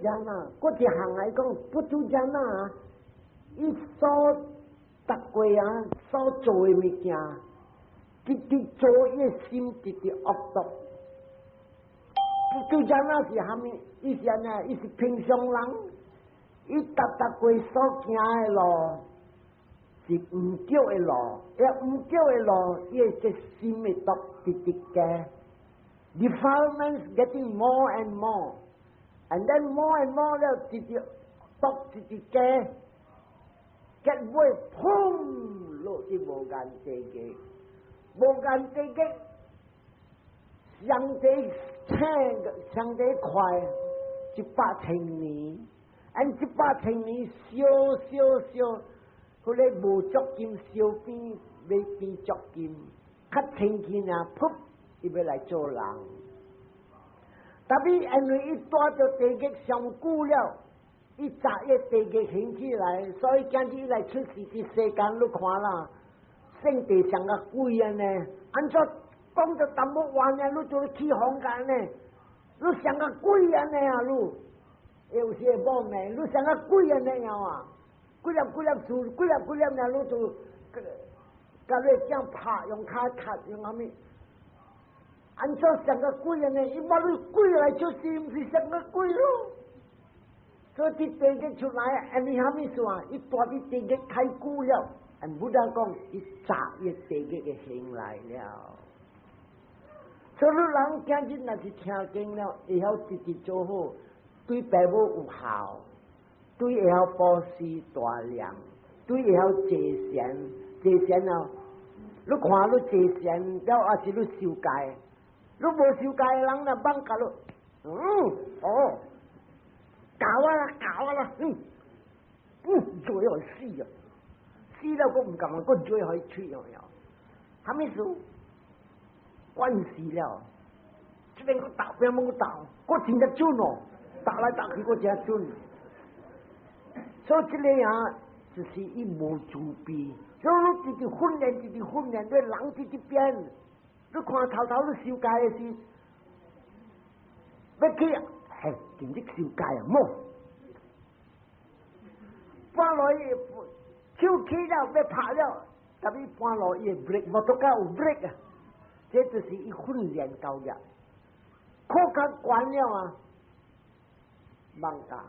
Jana，閣一項來講，puthujjana 啊，伊所逐過啊，所做的物件，直直做伊的心直直惡毒。Puthujjana 是蝦米？伊是按呢？伊是平常人，伊逐逐過所行的路是毋對的路，伊毋對的路，伊的這心的毒直直加。Defilements getting more and more, and then more and more 了，直直毒直直加，結尾砰落去無間地獄，無間地獄，上帝請上帝快100千年，按100千年燒燒燒，彼个無足金燒變欲變足金，較清氣爾，噗，伊欲來做人。Tapi 因為伊蹛著地獄上久了，伊早伊地獄興起來，所以今日伊來出世佇世間，你看啦，聖地像個鬼按呢，按怎講著淡薄話呢？你做起哄間呢？你像個鬼按呢啊！你有時會無命，你像個鬼按呢樣啊！幾粒幾粒樹，幾粒幾粒呢？你就共你這樣拍，用跤踢，用啥物？按怎像個鬼按呢？伊把你鬼來出世，毋是像個鬼咯？所以佇地獄出來，因為啥物事啊？伊蹛佇地獄太久了，按 Buddha 講，伊早伊地獄的行來了。所以人今日若是聽經了，會曉直直做好，對爸母有孝，對會曉布施大量，對會曉坐禪，坐禪啊！你看你坐禪了，抑是你受戒？你無受戒的人若放教你，嗯，哦，教我啦，教我啦，嗯，嗯，做予死啊！死了閣毋共啊，閣做予喙哦喲，啥物事？慣勢了，這邊閣打，邊閣打，閣真正準哦，打來打去閣真準。所以這个啊，就是伊無慈悲，所以你直直訓練，直直訓練，你人直直變。你看頭頭你受戒的時，欲去，嘿，今日受戒啊，無。半路伊手起了，欲拍了，tapi 半路伊 brake，摩托車有 brake 啊。這就是伊訓練教育，考較懸了啊，放假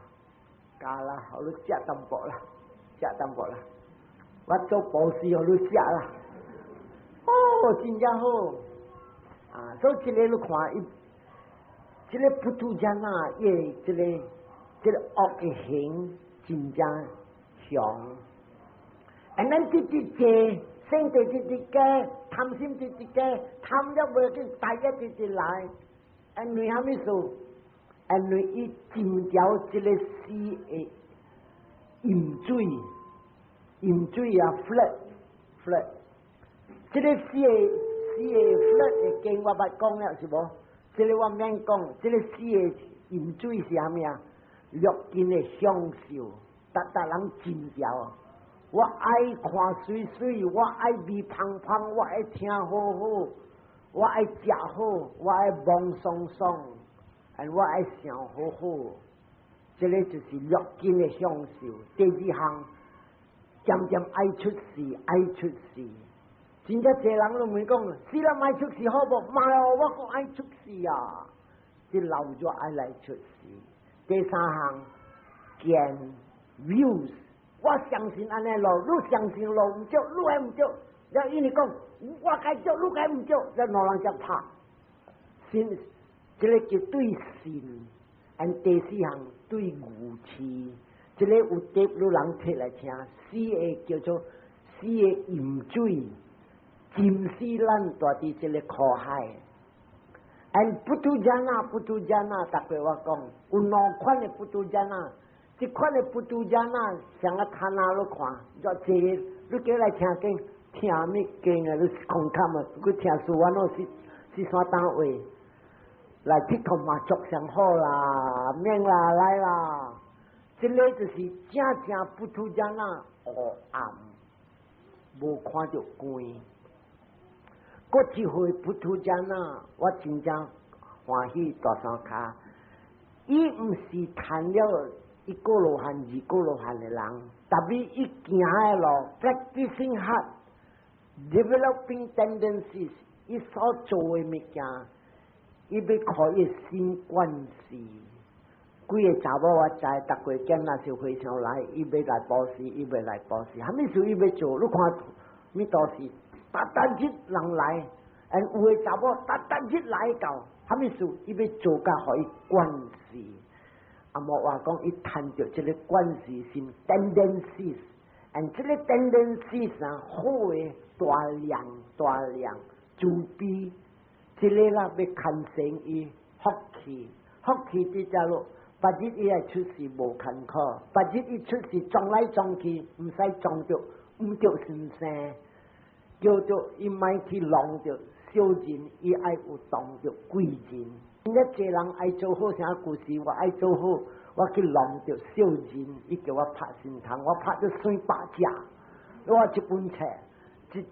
教啦，予你食淡薄啦，食淡薄啦，我做布施予你食啦，哦，真正好啊！所以這个你看伊，這个 puthujjana，伊這个這个惡的行真正強，啊，咱直直坐，身體直直加，貪心直直加，貪了袂緊，大一直直來，因為啥物事？因為伊浸著這个死的淫水，淫水啊，flood flood，這个四个四个 flood 的經我捌講了是無？這个我免講，這个四个淫水是啥物啊？六根的享受，逐逐人浸著。我愛看媠媠，我愛味芳芳，我愛聽好好，我愛食好，我愛摸爽爽，我愛想好好。這个就是六根的享受。第二項，漸漸愛出世，愛出世。真正濟人攏問講，死了莫出世好無？莫哦，我閣愛出世啊！這老咗愛來出世。第三項，見 views，我相信按呢路，你相信路毋對，你還毋對。了伊呢講，我該對，你該毋對，了兩人才拍。信，這个叫對信。按第四項對愚癡，這个有得你人提來聽。四个叫做四个淫水，浸死咱蹛佇這个苦海。按 puthujjana，puthujjana，逐擺我講有兩款的 puthujjana，一款的 puthujjana，像啊攤那你看，若這你叫來聽經，聽啥物經啊？你空坎啊？佮聽書我攏是是啥單位？來佚佗嘛足上好啦，免啦來啦，這个就是正正 puthujjana 黑暗，無看著光。閣一回 puthujjana，我真正歡喜大山跤。伊毋是趁了一果羅漢、二果羅漢的人，特別伊行的路，practicing hard，developing tendencies，伊所做的物件，伊欲予伊心慣勢。幾个查某我知，逐月檢若是和尚來，伊欲來布施，伊欲來布施，啥物事伊欲做？你看，物都是逐逐日人來，and 有的查某逐逐日來到，啥物事伊欲做甲予伊慣勢。啊，無話講伊趁著這个慣勢心 tendencies，and 這个 tendencies 啊，好的大量大量慈悲，這个啦欲牽成伊福氣，福氣佇遮咯。別日伊愛出世無艱苦，別日伊出世撞來撞去，毋使撞著，毋著先生，叫做伊莫去弄著小人，伊愛有當著貴人。一濟人愛做好啥故事，我愛做好，我去弄著小人，伊叫我拍神童，我拍著算百隻，我一本冊，一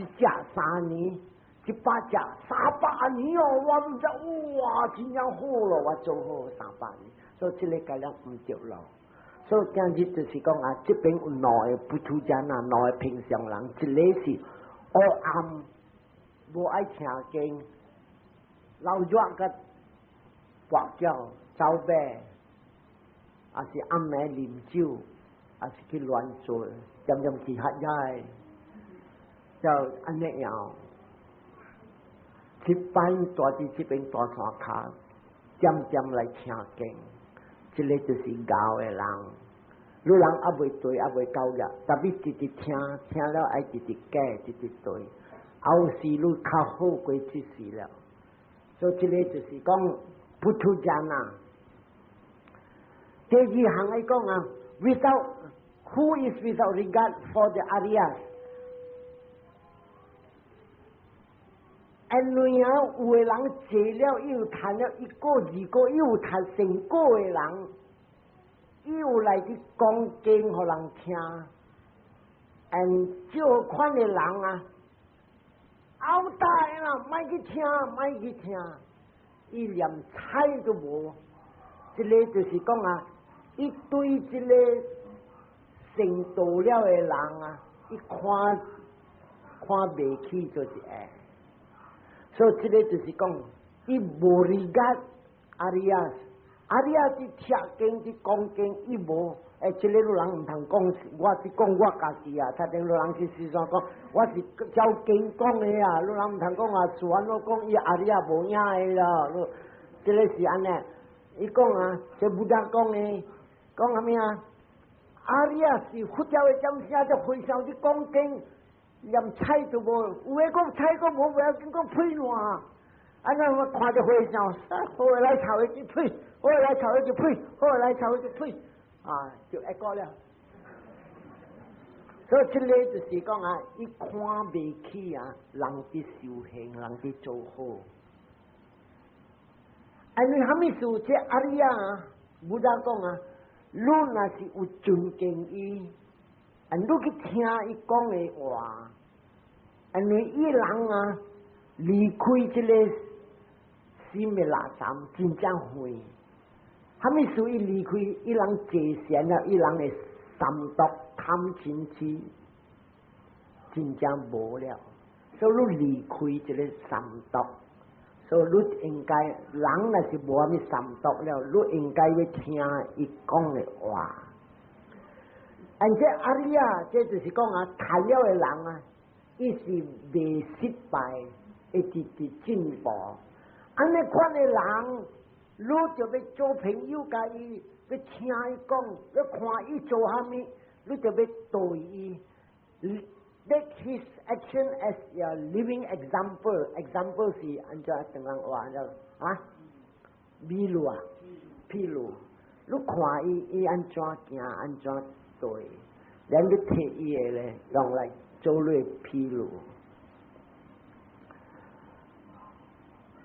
隻3年，100隻300年哦，我毋知哇，真正好咯，我做好300年。所以這个共咱毋著咯。所以今日就是講啊，這邊有兩个 puthujjana 啊，兩个平常人，一个是黑暗，無愛聽經，老熱佮跋筊走馬，抑是暗暝啉酒，抑是去亂做，漸漸去喝遐就按呢樣。一般住佇這邊大山跤，漸漸來聽經。這个就是𠢕的人，你人猶未對，猶未夠額，特別直直聽，聽了愛直直改，直直對，後世你較好過這世了。所以這个就是講 puthujjana。第二項來講啊，without who is without regard for the Ariyas。因為啊，有的人坐了又趁了一果二果，又趁成果的人，伊有來去講經予人聽，and 這款的人啊，拗大啦，莫去聽，莫去聽，伊連睬都無。這个就是講啊，伊對這个成道了的人啊，伊看看袂起就是會。所以這个就是講，伊無 regard Ariyas，Ariya 佇聽經佇講經，伊無，欸，這个路人毋通講，我是講我家己啊，他頂路人去時陣講，我是照經講的啊，路人毋通講啊，自安怎講伊 Ariya 無影的啦，這个是按呢，伊講啊，這 Buddha 講的，講啥物啊？Ariya 是佛教的掌聲，這和尚佇講經。連睬都無，有的講睬閣無，不要緊，講屁爛。按呢我看著和尚，好來吵伊就屁，好來吵伊就屁，好來吵伊就屁，啊，就會過了。所以這个就是講啊，伊看袂起啊，人佇修行，人佇做好。因為啥物事？這 Ariya 啊，Buddha 講啊，你若是有尊敬伊，啊，你去聽伊講的話。因為伊人啊，離開這个心的垃圾真正遠。啥物事伊離開，伊人坐禪了，伊人的三毒貪嗔痴真正無了。所以你離開這个三毒，所以你應該人若是無啥物三毒了，你應該欲聽伊講的話。而這 Ariya，這就是講啊，趁了的人啊。伊是袂失敗，會直直進步。按呢款的人，你就欲做朋友共伊，欲聽伊講，欲看伊做啥物，你就欲對伊。Take his action as your living example. Example 是按怎唐人話了啊？比如啊，譬如你看伊，伊按怎行，按怎對，咱你提伊的咧，用來做你譬如。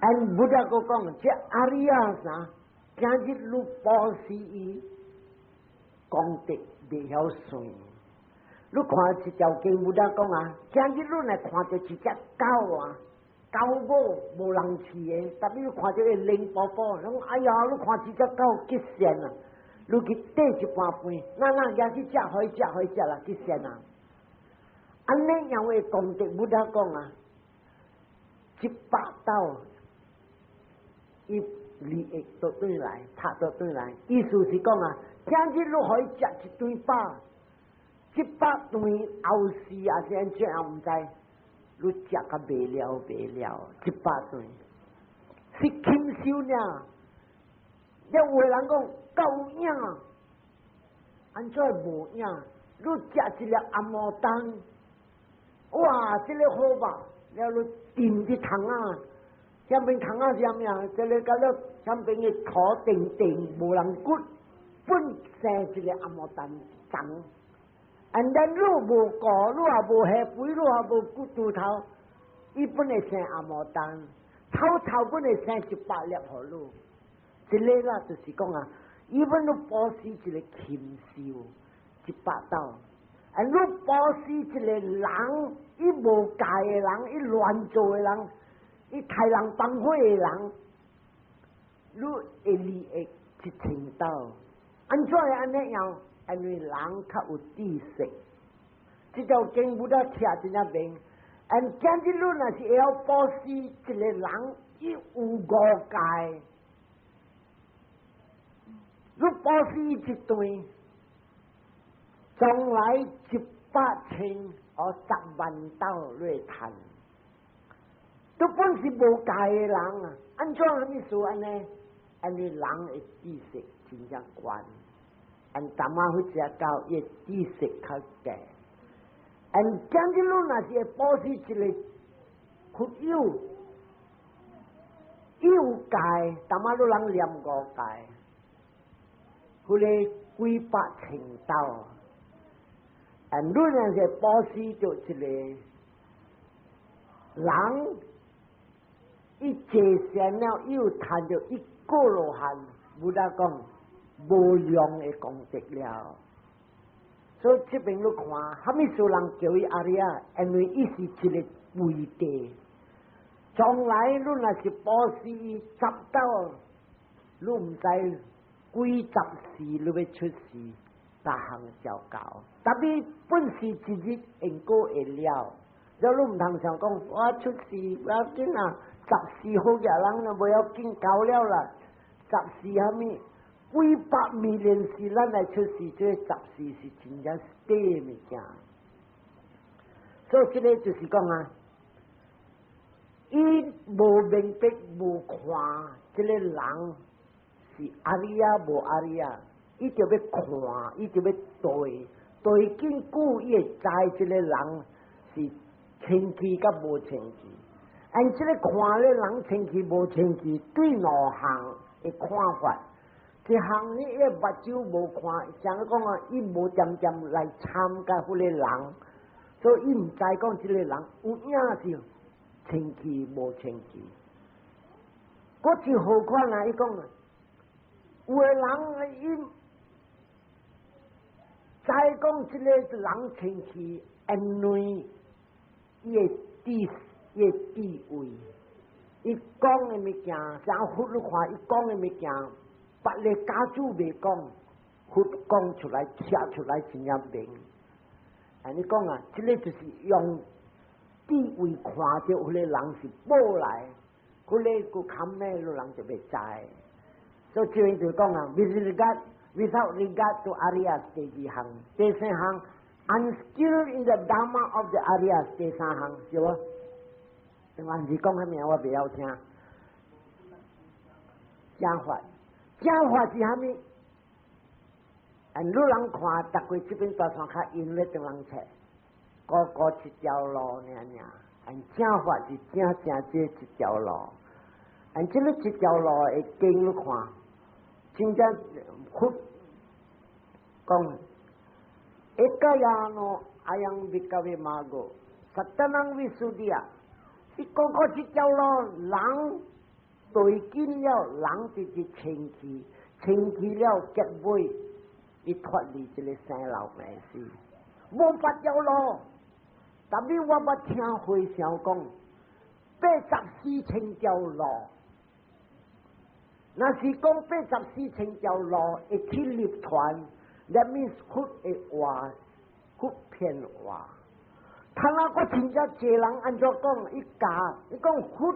按 Buddha 閣講，這 Ariya 啥，今日你布施伊，功德袂曉算。你看一條經，Buddha 講啊，今日你若看著一隻狗啊，狗母無人飼的，特別你看這個靈寶寶，講哎呀，你看這隻狗極善啊！你去綴一盤飯，那那也是食好食好食啦，極善啊！按呢樣的功德，Buddha 講啊，100斗，伊利益倒轉來，拍倒轉來，意思是講啊，今日你予伊食一頓飽，100頓後世也是按怎也毋知，你食甲袂了袂了，100頓是禽獸爾。有的人講夠影，按怎會無影？你食一粒紅毛丹，哇，這個好吧？了你浸佇窗仔，下面窗仔是啥物啊？這個甲了下面的土定定無人骨，本生一個紅毛丹長。And then 你無顧，你也無下肥，你也無骨豬頭，伊本會生紅毛丹，頭頭本會生100粒予你。這個啦，就是講啊，伊本你布施一個禽獸100斗，啊，你布施一個人，伊無戒的人，伊亂做的人，伊刣人放火的人，你會利益1000斗。按怎會按呢樣？因為人較有知識，這條經 Buddha 聽真正明。And 今日你若是會曉布施一個人，伊有五戒。你布施一頓，將來100千或10萬斗你會趁。都本是無戒的人啊，按怎啥物事按呢？因為人的知識真正懸，按淡仔去食到伊的知識較低。按今日你若是會布施一個佛友，伊有戒，淡仔你人念五戒。彼個幾百千斗，啊，你若是布施著一個人，伊坐善了，伊有趁著一個羅漢，Buddha 講無量的功德了。所以這邊你看，啥物事人叫伊阿里亞，因為伊是一個位地。將來你若是布施10斗，你毋知幾十世你欲出世，逐項照到。特別本是一日因果會了，了你毋通想講我出世無要緊啊，十世好額人都無要緊夠了啦。十世啥物？幾百萬世咱來出世，這個十世是真正短物件。所以這個就是講啊，伊無明白無看這個人是阿里亞無阿里亞，伊就欲看，伊就欲對，對見久，伊會知這個人是清氣佮無清氣。按這個看咧人清氣無清氣，對兩項的看法。一項你伊目睭無看，像講啊，伊無恬恬來參加彼個人，所以伊毋知講這個人有影是清氣無清氣。閣真好款啊！伊講啊，有的人伊知講這個人清氣，因為伊的地伊的地位，伊講的物件，像佛你看，伊講的物件，別个家主袂講，佛講出來、寫出來真正明。啊，你講啊，這個就是用地位看著彼個人是寶來，彼個閣較咩，個人就袂知。所以這邊就講啊，with regard without regard to Ariyas 第二項，第三項，unskilled in the Dharma of the Ariyas 第三項是無？還是講啥物我袂曉聽。正法，正法是啥物？按你人看，逐個這邊大山較陰咧，當人冊，個個一條路爾爾。按正法是正正這一條路，按這個一條路的經你看，真正佛講，ekayano ayam bhikkhave maggo sattanam visuddhiya，一個個一條路，人對緊了，人就是清氣，清氣了結尾，伊脫離這個生老病死，無別條路。特別我捌聽和尚講， 84,000條路。若是講八十四千條路會去涅槃，that means 佛的話，佛騙話。他那個真正濟人按怎講？伊教伊講佛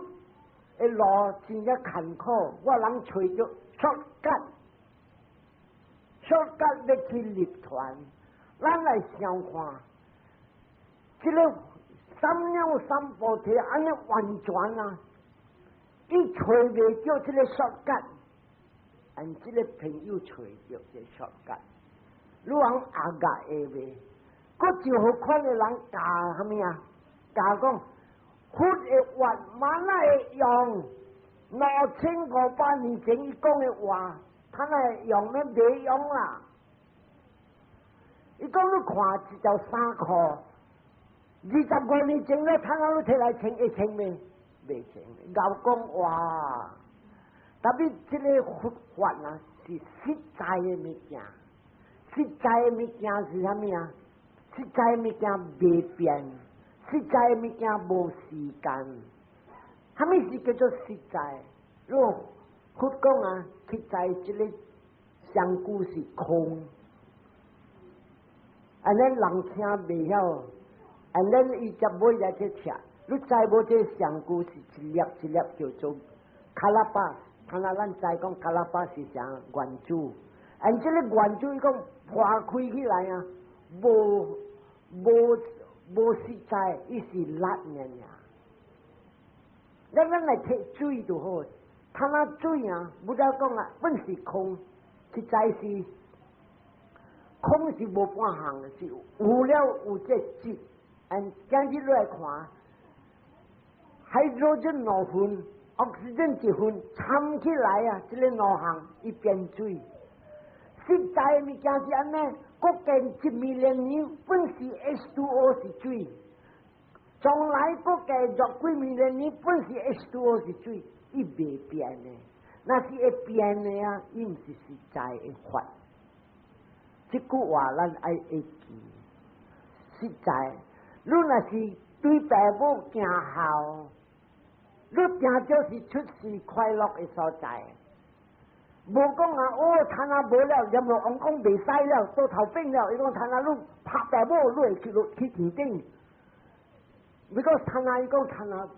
的路真正艱苦，我人揣著 shortcut，shortcut 欲去涅槃。咱來想看，這个三藐三菩提按呢完全啊！伊揣袂著這个 shortcut，按這个朋友揣著這個 shortcut，你往阿個會袂？閣就予款的人教啥物啊？教講佛的話嘛哪會用？2500年前伊講的話，他哪會用咩？袂用啦！伊講你看一條衫褲，25年前咧，他哪你提來穿會穿袂？袂穿。𠢕講話，特別這个佛法啊，是實在的物件。實在的物件是啥物啊？實在的物件袂變，實在的物件無時間。啥物是叫做實在？如果佛講啊，實在這个身軀是空，按呢人聽袂曉，按呢伊才尾來去拆。你知無？這身軀是一粒一粒叫做 kalapa，看下咱知講 kalapa 是啥原子？按這个原子伊講破開起來啊，無無無實在，伊是力爾爾。咱來睇水就好，他那水啊，不了講啊，本是空，實在是空是無半項，是有了有這質。按今日來看，hydrogen 兩分，oxygen 一分，摻起來啊，這个兩項伊變水。實在物件是按呢，閣加1 million 年，本是 H2O 是水。將來閣加若幾 million 年，本是 H2O 是水，伊袂變的。若是會變的啊，伊毋是實在的法。這句話咱愛會記。實在，你若是對爸母行孝，你定著是出世快樂的所在。無講啊，哦，趁啊無了，閻羅王講袂使了，倒頭變了。伊講趁啊，你拍爸母，你會去落去天頂。如果趁啊，伊講趁啊，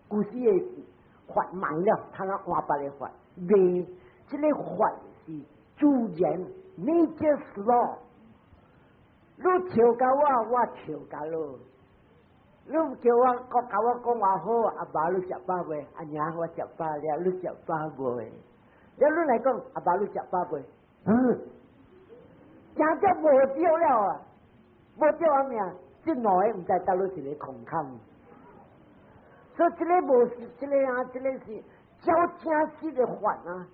舊時的法慢了，趁啊換別个法，袂，這个法是自然，nature's law。你笑共我，我笑共你。你叫我講共我講話好，阿爸你食飽未？阿娘我食飽了，你食飽未？了你來講，阿爸你食飽未？嗯，真正無對了啊！無對啊命，這兩个毋知佗落一个空空。所以這个無是這个啊，這个是照正實的法啊。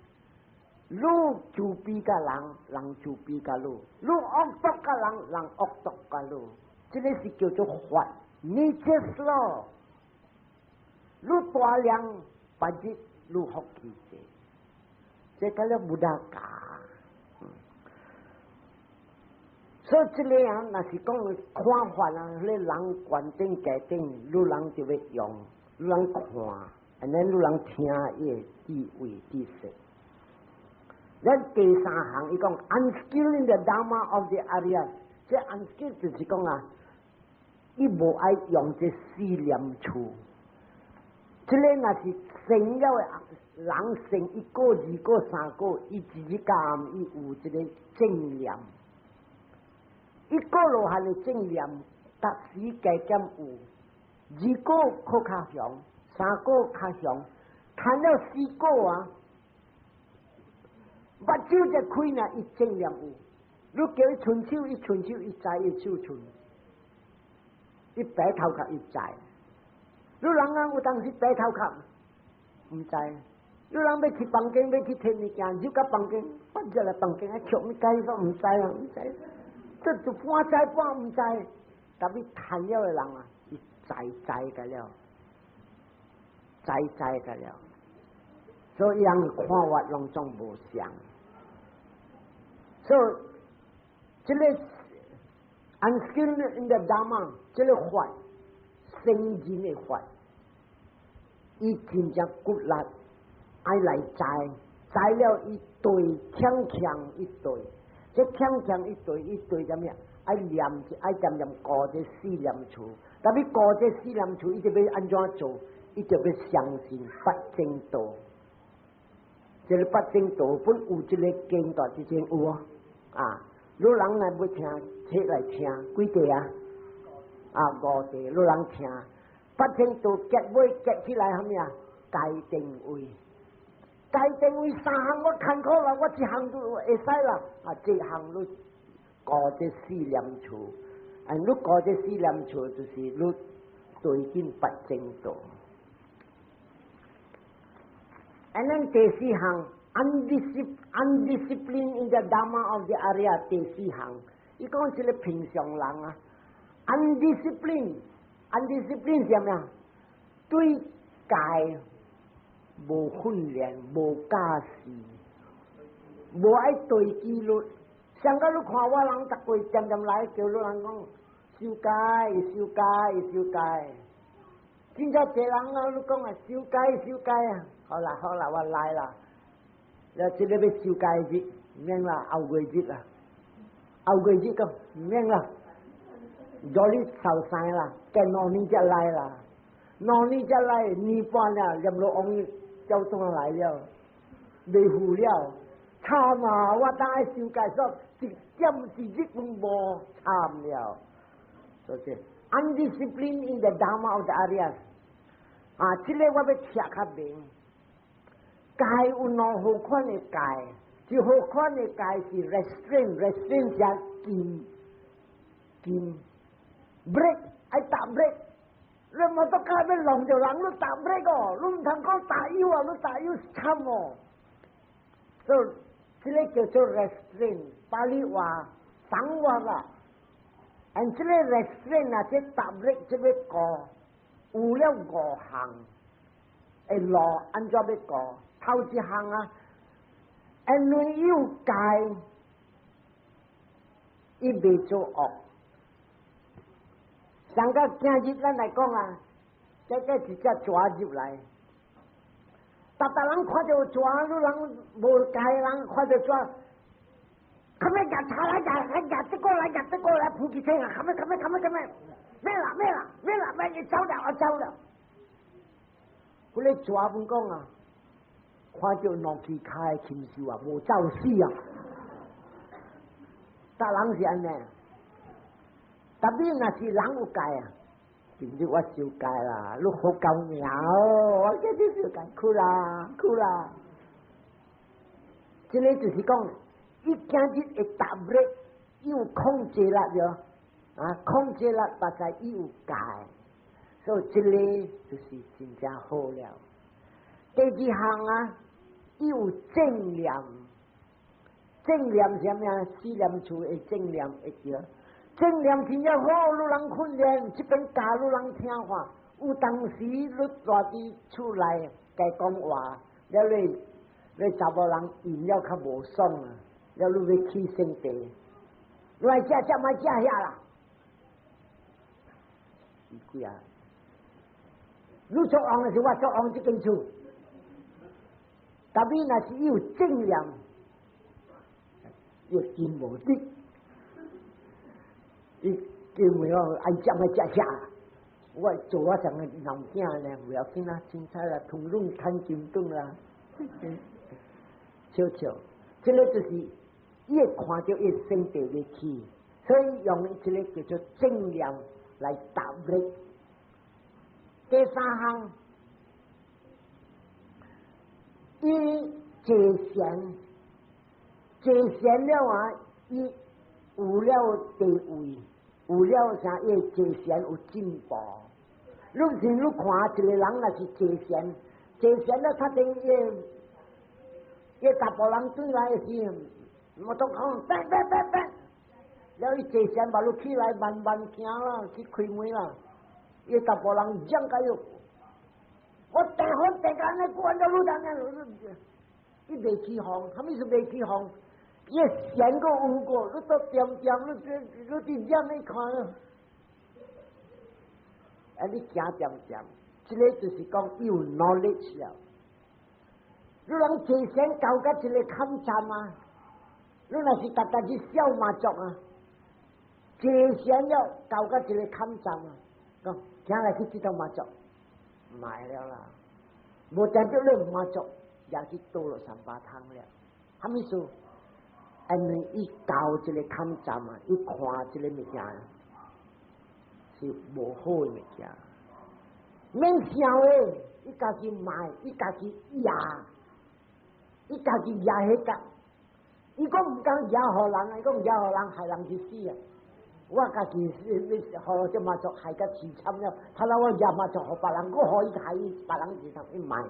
你慈悲共人，人慈悲共你；你惡毒共人，人惡毒共你。這个是叫做法，nature's law。你大量別日你福氣濟，這個了無得教。所以這个啊，若是講看法啊，你人懸頂加頂，你人就欲用，你人看，按呢你人聽伊的智慧知識。咱第三項，伊講 unskilled in the Dharma of the Arya，這 unskilled 就是講啊，伊無愛用這四念處。這个若是成了的人成一個、二個、三個，伊一日間伊有這个正念。一個羅漢的正念，逐時加減有；二個閣較強，三個較強，談了四個啊，目睭一開呢，伊正念有。你叫伊伸手，伊伸手，伊知伊手伸，伊白頭殼伊知。你人啊，有當時白頭殼，毋知。你人欲去房間，欲去提物件，入到房間，我入來房間啊，笑物解說毋知啊，毋知。這就半知半毋知，特別貪了的人啊，伊知知個了，知知個了，所以人看法攏總無相。所以這個 unskilled in the Dharma，這個法，聖人的法，伊真正骨力愛來栽，栽了伊對強強一對，這強強一對一對啥物啊？愛念愛漸漸過這四念處，特別過這四念處，伊就欲按怎做？伊就欲相信八正道。這个八正道本有這个經大之前有哦，啊，你人若欲聽，提來聽，幾塊啊？啊，五塊，你人聽。八正道結尾結起來啥物啊？戒定慧，戒定慧三項我看過啦，我一項都會使啦。啊，這項你過這四念處，啊，你過這四念處就是你對見八正道。And then 第四項，undisciplined in the Dhamma of the Arya 第四項，伊講這個平常人啊，undisciplined，undisciplined 是啥物啊？對戒無訓練、無教示，無愛對紀律。上個你看我人逐個漸漸來叫你人講守戒、守戒、守戒。真正濟人啊，你講啊，守戒、守戒啊！好啦好啦，我來啦。了這个欲守戒日，毋免啦，後月日啦，後月日講毋免啦，昨日壽生啦，過2年才來啦，2年才來年半了，閻羅王叫轉來了，未付了，慘啊！我當愛守戒說一點一日攏無慘了，所以 undisciplined in the Dhamma of the Aryas 啊，這个我欲拆較明。戒有兩號款的戒，一號款的戒是 restraint，restraint 是禁禁 brake，愛踏 brake。你摩托車欲撞著人，你踏 brake 哦，你毋通講踏油啊，你踏油慘哦。所以這个叫做 restraint，巴利話省話啦。and 這个 restraint 啊，這踏 brake 這个過有了五項，會路按怎欲過？頭一項啊，因為有戒，伊袂做惡。上個今日咱來講啊，這個一隻蛇入來，逐逐人看著蛇，你人無戒人看著蛇，較欲夾叉來夾，來夾這個來夾這個來撲起身啊！較欲較欲較欲較欲，免啦免啦免啦，免伊走了，我走了。彼个蛇本講啊，看著兩支跤的禽獸啊，無走死啊！逐人是按呢，特別若是人有戒啊，今日我守戒啦，你好高明哦，我今日守戒，去啦去啦。這个就是講，伊今日會踏 brake，伊有控制力著，啊，控制力，但是伊有戒，所以這个就是真正好了。第二項啊，伊有正念，正念是啥物啊？四念處的正念會著，正念真正好，你人訓練，這邊教你人聽話。有當時你蹛佇厝內共講話，了你你查某人飲了較無爽啊，了你欲起性地，你來食食莫食遐啦，是幾啊？你作王的是我作王這間厝。特別若是有正念，有真無得，伊叫我愛食愛食遐，我做我上個老囝呢，不要緊啦，凊彩啦，通攏趁金頓啦，笑笑，這个就是伊會看著伊性地欲起，所以用這个叫做正念來踏 brake。第三項，伊坐禪，坐禪了啊，伊有了地位，有了啥？伊坐禪有進步。你是你看一個人若是坐禪，坐禪了，他等於伊查埔人轉來的時，摩托講，別別別別，了伊坐禪嘛，你起來慢慢行啦，去開門啦。伊查埔人講甲伊，我訂好訂甲按呢，關咗路單呢，伊袂起風，啥物是袂起風？伊禪閣有過，你都恬恬，你你佇遮咧看，啊，你行恬恬，這个就是講有 knowledge 了。你人坐禪到甲一个坎站啊，你若是逐逐去痟麻雀啊，坐禪了到甲一个坎站啊，講行來去這頭麻雀，賣了啦，無代表你毋麻雀，也去倒落三巴湯了。啥物事？因為伊到這个坎站啊，伊看這个物件是無好的物件，免想的，伊家己賣，伊家己壓。伊家己壓彼個，伊講毋敢壓予人啊！伊講壓予人害人去死啊！我家己是予這麻雀害甲淒慘了，他若我壓麻雀予別人，閣予伊害別人淒慘，伊賣。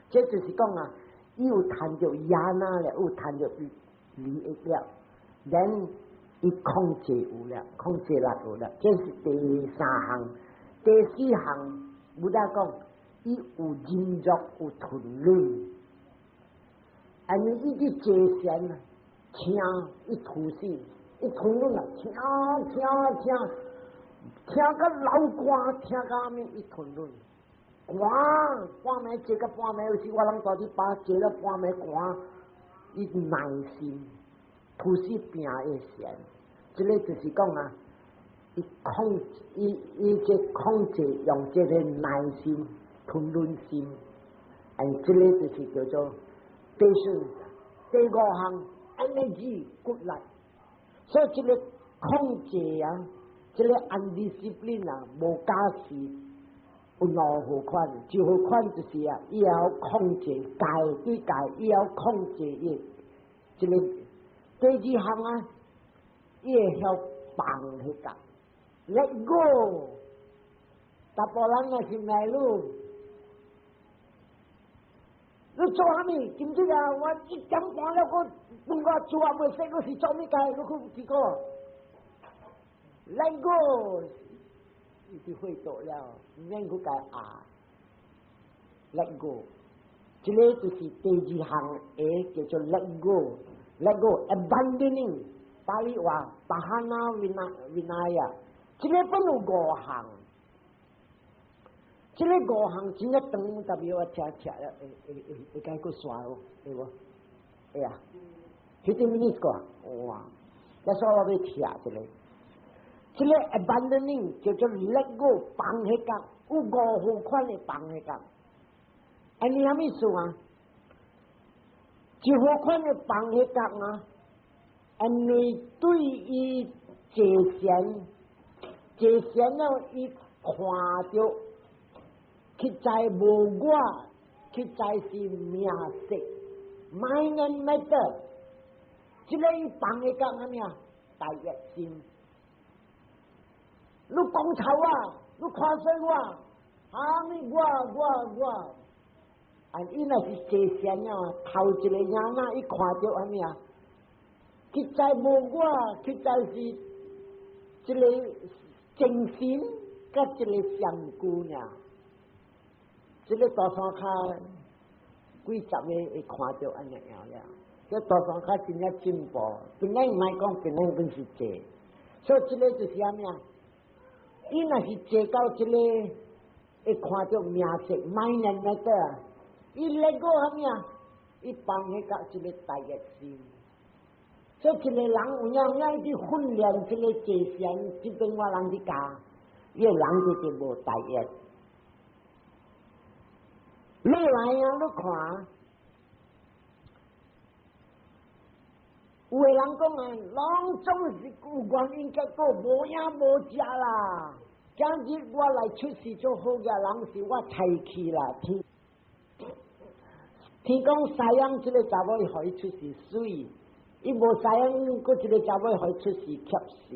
這就是講啊，伊有趁著壓那了，有趁著利益了，then 伊控制有了，控制力有了，這是第三項。第四項，Buddha 講，伊有忍辱，有吞忍。因為伊佇坐禪啊，聽伊吐死，伊吞忍啊，聽聽聽，聽甲流汗，聽甲啥物，伊吞忍。寒半暝坐到半暝，有時我攏蹛佇巴坐了半暝寒，伊耐心吐死拼的禪，這个就是講啊，伊控伊伊這控制用這个耐心吞忍心，and 這个就是叫做patience。第五項 energy 骨力，所以這个控制啊，這个 undiscipline 啊，無教示有兩號款，一號款就是啊，伊會控制界對界，伊會控制伊。這个第二項啊，伊會曉放彼個，let go。查埔人若是罵你，你做啥物？今日啊，我1點半了，我飯我煮啊未食，我是做物該？你去結果，let go，伊就會做了，毋免去共壓。let go，這个就是第二項，會叫做 let go，let go，abandoning，巴利話 pahana vinaya，這个本有五項。這个五項真正長，特別我聽聽了，會會會會該閣煞哦，會無？會啊，15 minutes 個，哇！這所以我欲聽一下，這个 abandoning 叫做 let go 放彼個，有五號款的放彼個。按呢啥物意思啊？一號款的放彼個啊，因為對伊坐禪，坐禪了，伊看著。實在無我，實在是名色，mind and matter。這个伊放彼個啥物啊？大業心。你講臭我，你看衰我，啥物我我我？啊！伊若是坐禪啊，頭一个影仔，伊看著啥物啊？實在無我，實在是一個精神，佮一个相顧爾。這个大山跤幾十个會看著按呢樣了，這大山跤真正進步，本來毋愛講，本來本是坐，所以這个就是啥物啊？伊若是坐到這个會看著名色，mind and matter，伊let go 啥物啊？伊放彼個這个大業心。所以一個人有影有影去訓練這个坐禪，這邊我人去教，伊個人就是無大業。你來啊！你看，有的人講啊，攏總是有原因結果，無影無食啦。今日我來出世做好額人，是我才氣啦。天天講西洋這个查某伊予伊出世媠，伊無西洋，閣一个查某予伊出世怯死，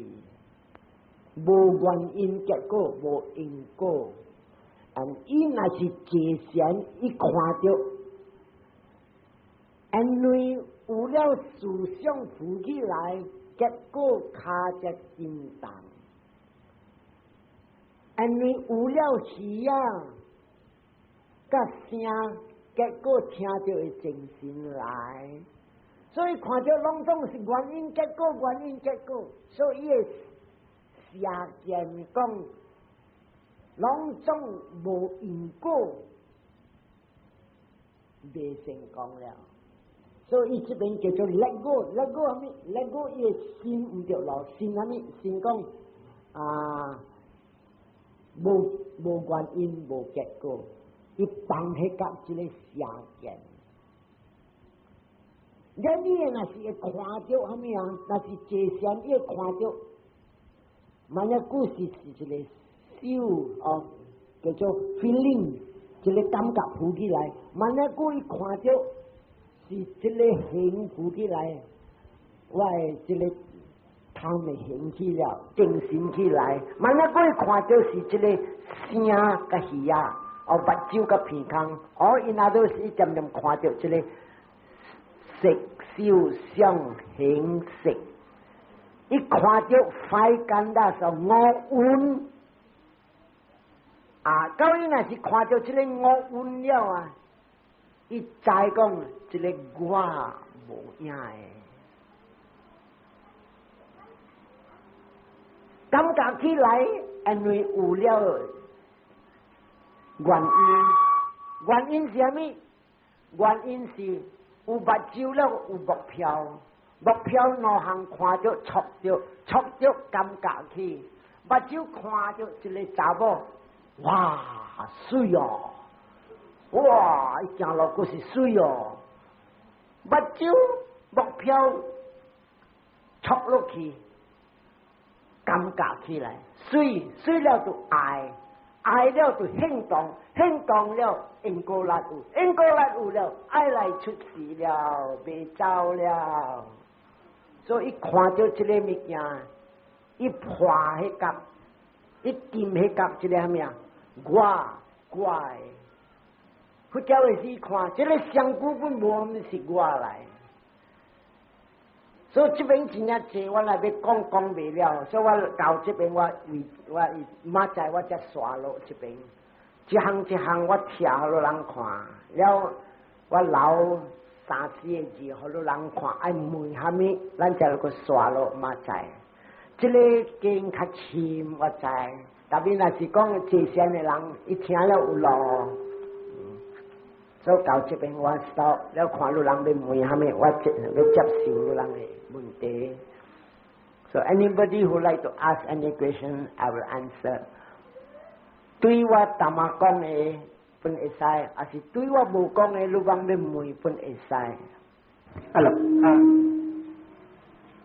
無原因結果，無因果。伊若是坐禪，伊看著，因為有了思想浮起來，結果跤才震動。因為有了耳仔，佮聲，結果聽著會精神來。所以看著攏總是原因結果，原因結果，所以伊會邪見講。攏總無因果，袂成功了。所以這邊叫做 let go，let go 啥物？let go 伊的心毋著囉，心啥物？心講啊，無原因無結果，伊放彼個這个邪見。你若是會看著啥物啊？若是坐禪，伊會看著，萬一故事是一个手哦，叫做 feeling，一个感覺浮起來。萬一故伊看著是這个形浮起來，我的這个頭會形起了，精神起來。萬一故伊看著是這个聲佮耳仔，哦，目睭佮鼻孔，哦，伊若都是漸漸看著這个色受想行識，伊看著 five khandha 是五蘊啊，到伊若是看著這个五蘊了啊，伊知講這个我無影的，感覺起來，因為有了原因，原因是啥物？原因是有目睭了，有目標，目標兩項看著觸著，觸著感覺起，目睭看著一个查某，哇，媠哦！哇，伊行路閣是媠哦！目睭目標觸落去，感覺起來，媠媠了就愛，愛了就行動，行動了因果力有，因果力有了，愛來出世了，袂走了。所以伊看著這个物件，伊破彼角，伊掂彼角，這个啥物啊？我我的。佛教的是看，這个身軀本無是我來，所以這邊真正濟，我來欲講講袂了，所以我到這邊我為我明仔載我才煞落這邊，一項一項我貼予人看，了我留三四个字予人看，愛問啥物，咱才閣煞落明仔載。這个經較深，我知，特別若是講坐禪的人，伊聽了有路。所以到這邊我 stop 了，看汝人欲問啥物，我接欲接受汝人的問題。So anybody who like to ask any question, I will answer. 對我淡仔講的本會使，抑是對我無講的，汝講欲問本會使。啊咯啊，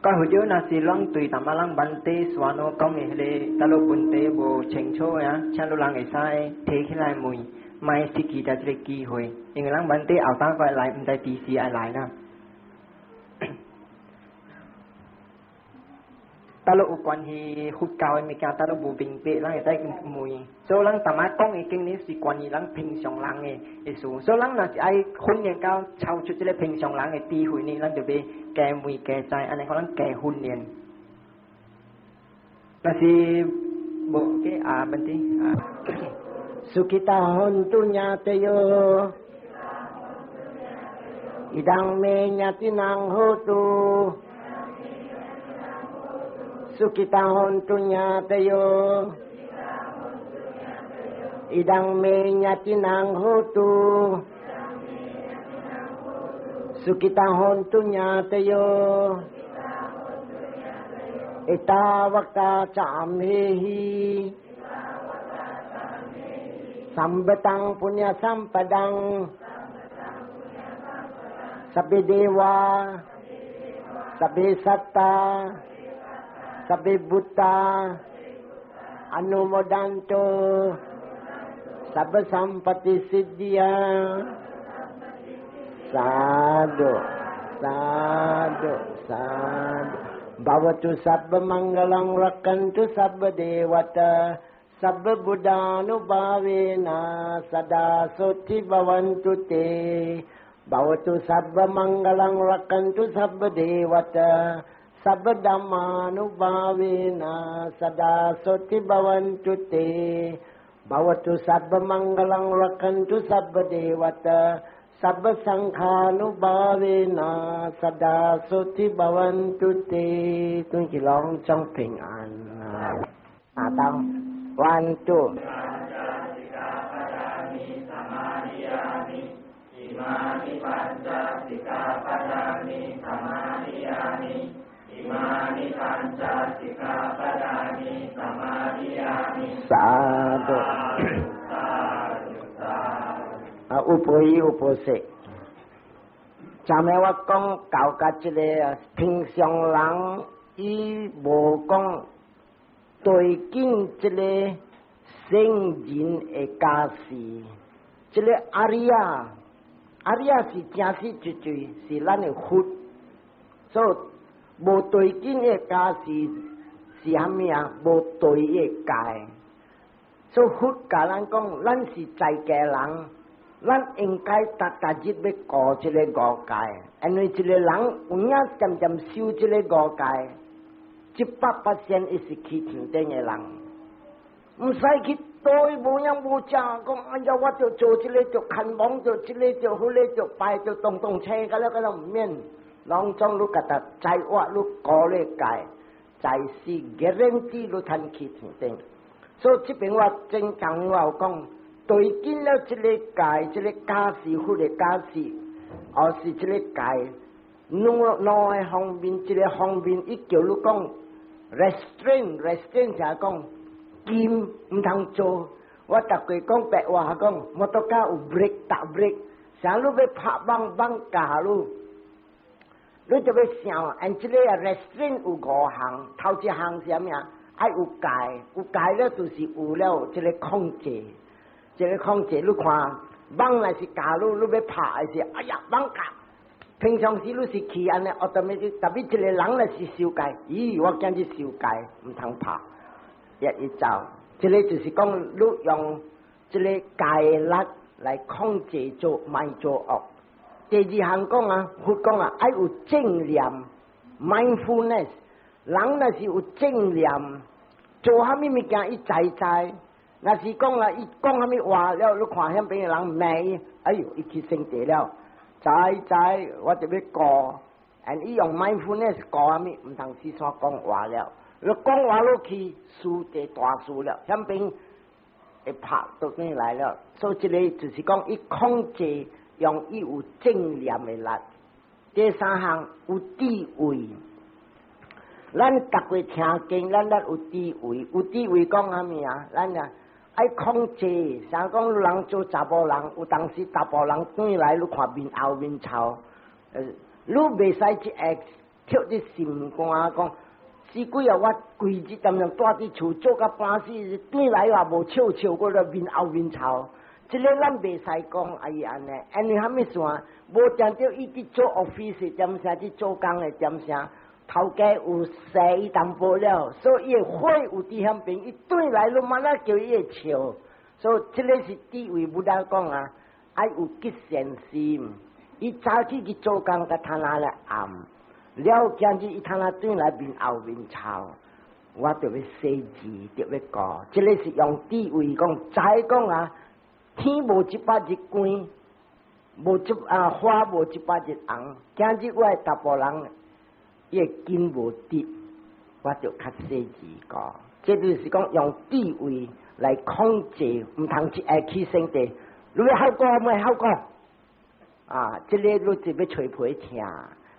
講或者若是攏對淡仔人問題煞喏講的彼个，佗落問題無清楚的啊，請汝人會使提起來問。莫失去著這个機會，因為咱問題後當過來，毋知佇時愛來啦。佗落有關係佛教的物件，佗落無明白，咱會使問。所以咱淡仔講的經呢是關於咱平常人的意思。所以咱若是愛訓練到超出這个平常人的智慧呢，咱就欲加問加知，按呢可能加訓練。若是無計啊，問題啊。 Sukhita hontu ñātayo Idaṃ me ñātinam hotu Sukhita hontu ñātayo Idaṃ me ñātinam hotu Sukhita hontu ñātayo Ettavata ca amhehi Sambhataṃ puññasampadaṃ Sabbe deva Sabbe satta Sabbe bhutta Anumodantu Sabba sampatti siddhiya Sadhu Sadhu Sadhu Bhavatu sabba maṅgalaṃ rakkhantu sabba devata Sabba buddhānubhāvena sadā sotti bhavantu te Bhavatu sabba maṅgalaṃ rakkhantu sabba devata Sabba dhammānubhāvena sadā sotti bhavantu te Bhavatu sabba maṅgalaṃ rakkhantu sabba devata Sabba saṅkhānubhāvena sadā sotti bhavantu te 願伊攏總平安。阿當，one two。อิมานิปัญจะ สิกขาปะทานิ สะมาทิยามิ อิมานิปัญจะ สิกขาปะทานิ สะมาทิยามิ สาธุ啊，有報喜有報說。昨暝我講到甲這個平常人，伊無講對境這個聖人的加持，這個阿里亞，阿里亞是正實絕對是咱的佛，所以無對境的加持是啥物啊？無對的戒，所以佛教咱講，咱是在家人。咱應該逐逐日欲顧這個五戒，因為一個人有影漸漸守這個五戒，100%伊是去天頂的人，毋使去對無影無正，講哎呀，我著做這個著牽忙，著這個著彼個著拜著動動車，個了個了毋免，攏總你家己知我你顧咧戒，在是 guarantee 你通去天頂。所以這邊我正講我有講。對見了這個戒，這個加持佛的加持，或是這個戒，兩兩個方面，一個方面，伊叫你講 restrain，restrain 就係講禁毋通做。我逐過講白話講，摩托車有 brake 踏 brake，啥你欲拍網網咬你，你就欲想，按這個 restrain 有五項，頭一項是啥物啊？愛有戒，有戒了就是有了這個控制。這個控制，你看，網若是咬你，你欲拍的時，哎呀，網咬。平常時你是去按呢，automatic，特別一個人若是守戒，咦，我今日守戒，毋通拍，一一走。這個就是講，你用這個戒力來控制做莫做惡。第二項講啊，佛講啊，愛有正念（mindfulness）。人若是有正念，做啥物物件伊知知。若是講啊，伊講啥物話了，你看遐邊的人罵伊，哎喲，伊起生氣了，知知，我就欲顧，and 伊用 mindfulness 顧啥物，毋通四散講話了。你講話落去，輸就大輸了，遐邊會拍倒轉來了。所以這個就是講，伊控制用伊有正念的力。第三項有智慧，咱逐個聽經，咱有智慧，有智慧講啥物啊？咱啊愛控制，啥講人做查埔人，有當時查埔人轉來，你看面後面臭，你袂使一下跳佇心肝講，死鬼啊！我規日踮踮蹛佇厝做甲半死，轉來也無笑笑，閣咧面後面臭。這個咱袂使講啊伊按呢，因為啥物事啊？無定著伊佇做 office 點啥，佇做工的點啥，頭家有踅伊淡薄了，所以伊的火有佇遐邊，伊轉來你嘛那叫伊會笑，所以這個是智慧佛講啊，愛有吉善心。伊早起去做工，佮攤那咧暗，了今日伊攤那轉來面後面臭，我著欲洗字，著欲顧，這個是用智慧講，知講啊，天無一百日光，無一啊花無一百日紅。今日我的查埔人，伊的筋無直，我就較細緻顧。這就是講用智慧來控制，毋通一下起生地。你欲效果無效果？啊，這個你就欲揣皮聽，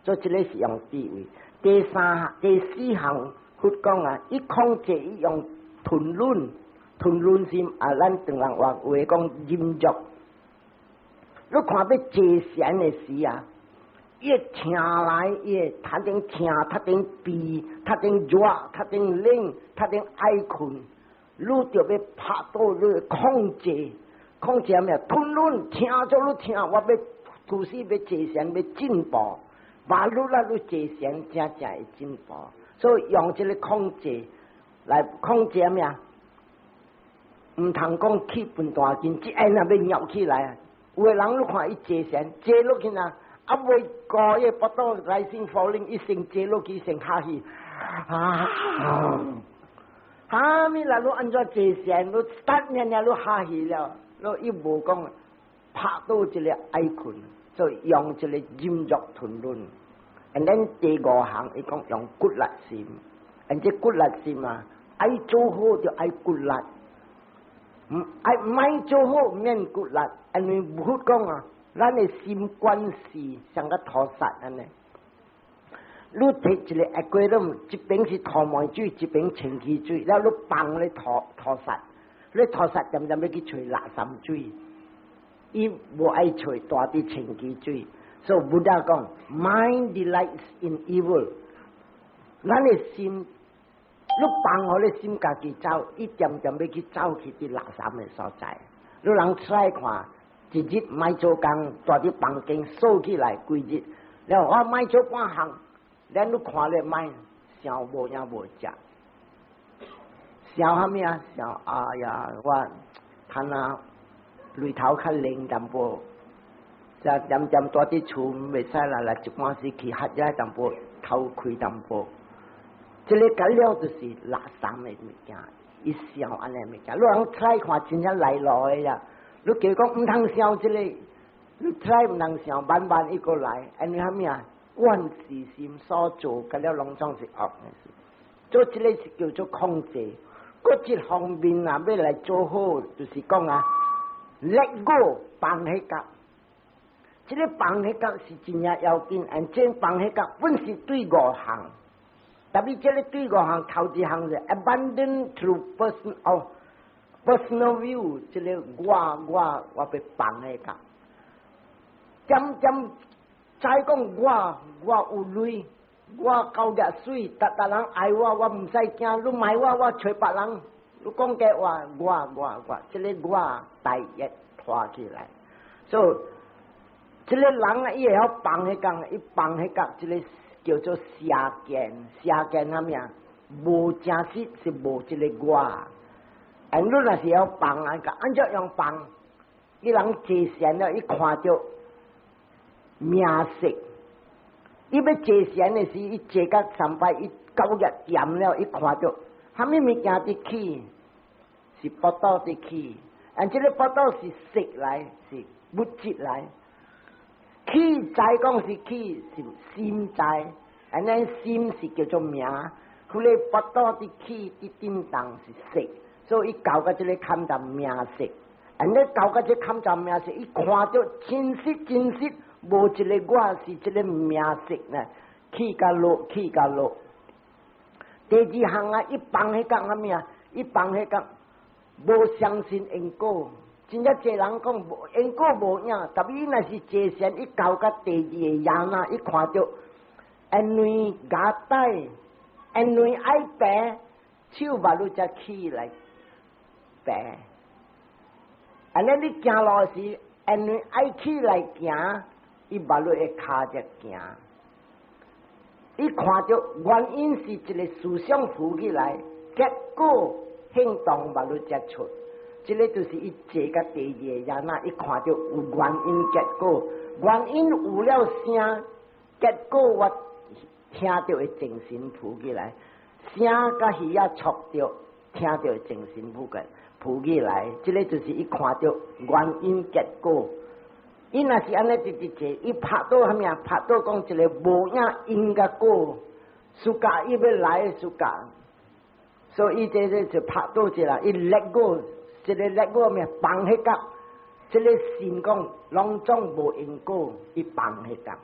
所以這個是用智慧。第三、第四項佛講啊，伊控制伊用吞忍，吞忍心啊，咱唐人話話講忍辱。你看欲坐禪的時啊，伊會聽來，伊會頭頂聽，頭頂悲，頭頂熱，頭頂冷，頭頂愛睏，你就欲拍倒你控制，控制咩？吞忍聽做你聽，我欲吐死欲坐禪欲進步，把愈來愈坐禪，真正會進步。所以用這個控制來控制咩啊？毋通講氣氛大緊，一下若欲尿起來啊！有的人你看伊坐禪坐落去啊，啊未過伊腹肚 rising falling，伊先坐落去先哈氣，啊，哈物啦？你按怎坐禪？你等爾爾你哈氣了，你伊無講拍倒一個愛睏，所以用一個忍辱吞忍。And then 第五項伊講用骨力心，and 這骨力心啊，愛做好就愛骨力。毋愛莫做好免骨力，因為佛講啊，咱的心觀是像個塗煞按呢。你提一個 aquarium，一邊是塗毛水，一邊清氣水，了你放咧塗塗煞，你塗煞漸漸欲去揣垃圾水，伊無愛揣大啲清氣水。所以 Buddha 講，mind delights in evil。咱的心，你放予你心家己走，伊漸漸欲去走去佇垃圾的所在。你人出來看，一日莫做工，蹛佇房間鎖起來規日，了我莫做半項，咱你看咧莫想無影無食，想啥物啊？想哎呀，我趁啊鐳頭較靈淡薄。就漸漸蹛佇厝袂使啦，來一半時去喝遮淡薄，頭開淡薄。這个結了就是垃圾的物件，伊想按呢物件。你通 try 看真正來路的呀？你叫講毋通想這个，你 try 毋通想，慢慢伊閣來。因為啥物啊？怨事心所做，結了攏總是惡的事。做這个是叫做控制。閣一方面啊，欲來做好，就是講啊，let go 放彼角。這个放彼角是真正要緊，按這放彼角本是對五項，特別這个對五項頭一項是 abandon through person 哦 personal view，這个我我欲放彼角，漸漸知講我我有鐳，我夠額媠，逐逐人愛我，我毋使驚，你罵我，我揣別人，你講假話，我我我，這个我大業拖起來，所以。這个人啊，伊會曉放彼角，伊放彼角，這个叫做邪見，邪見啥物啊？無真實是無這个我。啊，你若是曉放啊，按怎樣放？伊人坐禪了，伊看著名色，伊欲坐禪的時，伊坐甲三擺，伊九日掂了，伊看著，啥物物件佇起，是腹肚佇起，啊，這个腹肚是色來，是物質來。起知講是起是心知，按呢心是叫做名，彼个腹肚佇起佇振動是色，所以伊到甲這个坎站名色，按呢到甲這坎站名色，伊看著真實真實，無一个我是這个名色呢，起甲落起甲落。第二項啊，伊放彼角啥物啊？伊放彼角無相信因果。真正濟人講無因果無影，特別伊若是坐禪，伊到甲第二个犸仔，伊看著因為牙帶，因為愛爬，手目攏才起來爬。按呢你行路時，因為愛起來行，伊目攏會跤才行。伊看著原因是一个思想浮起來，結果行動目攏才出。這个就是伊坐甲第二个犸仔，伊看著有原因結果，原因有了聲，結果我聽著會精神浮起來，聲佮耳仔觸著，聽著會精神浮起浮起來，這个就是伊看著原因結果。伊若是按呢直直坐，伊拍到啥物啊？拍到講一个無影因佮果，暑假伊欲來的暑假，所以這个就拍到一個，伊 let go。這个 let go 咩放彼角，這个信講攏總無因果，伊放彼角。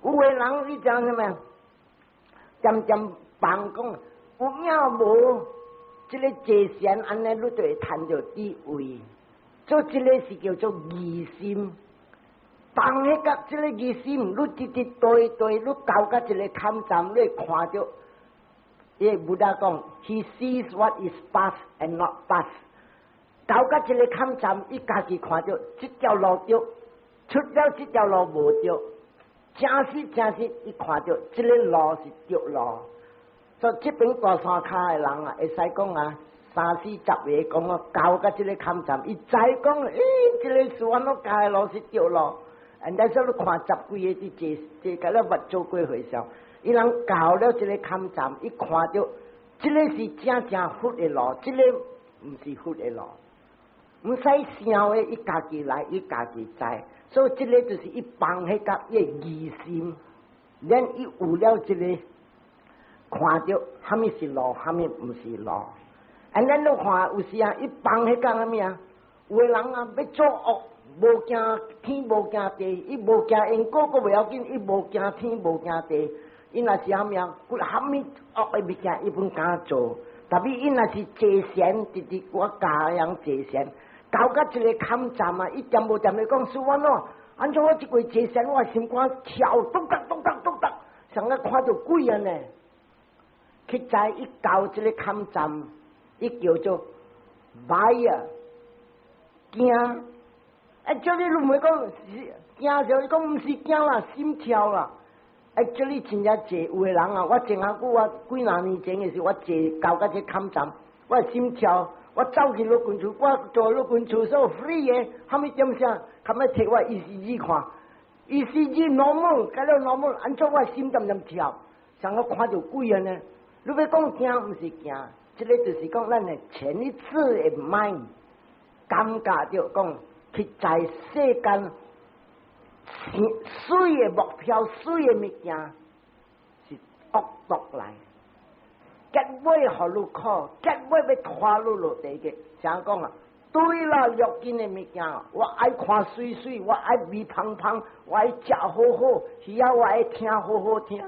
有的人你知影啥物？漸漸放講有影無？這个坐禪按呢，你就會趁著智慧。做這个是叫做疑心，放彼角這个疑心，你直直對對，你到甲一个坎站，你會看著。伊 Buddha 講，He sees what is past and not past。到甲這个坎站，伊家己看著這條路對，出了這條路無對，真實真實，伊看著這个路是對路。所以這邊大山跤的人啊，會使講啊，三四十個講我到甲這个坎站，伊知講，欸，這个是阮老教的路是對路。但是你看十幾个佇坐坐甲了捌做過和尚，伊人到了這个坎站，伊看著這个是正正佛的路，這个毋是佛的路。毋使想的，伊家己來，伊家己知。所以這个就是伊放彼角伊的疑心，咱伊有了這个看著，啥物是路，啥物毋是路。按咱都看有時啊，伊放彼角啥物啊？有的人啊，欲做惡，無驚天無驚地，伊無驚因果閣袂要緊，伊無驚天無驚地，伊若是啥物啊？啥物惡的物件，伊攏敢做。特別伊若是坐禪，直直我教人坐禪，搞到一个坎站啊，伊恬無恬咧講，師父咯，按怎我這過坐禪，我心肝跳，咚咚咚咚咚咚，像個看著鬼按呢。去知伊到這个坎站，伊叫做 bhaya，驚。啊，這裡你毋會講是驚時，伊講毋是驚啦，心跳啦。啊，這裡真正濟有的人啊，我前下久我幾若年前的時，我坐到這坎站，我心跳，我走去老君厝，我做老君厝所 free 的，蝦米點啥，較欲提我 ECG 看，ECG normal，甲了 normal，按怎我心恬恬跳，像我看著鬼按呢。你欲講驚，毋是驚，這个就是講咱的前一次的 mind 感覺著講，去在世間媠的目標、媠的物件是惡毒來，結尾予你苦，結尾欲拖你落地獄。怎講啊？對啦，六根的物件，我愛看媠媠，我愛味芳芳，我愛食好好，耳仔我愛聽好好聽。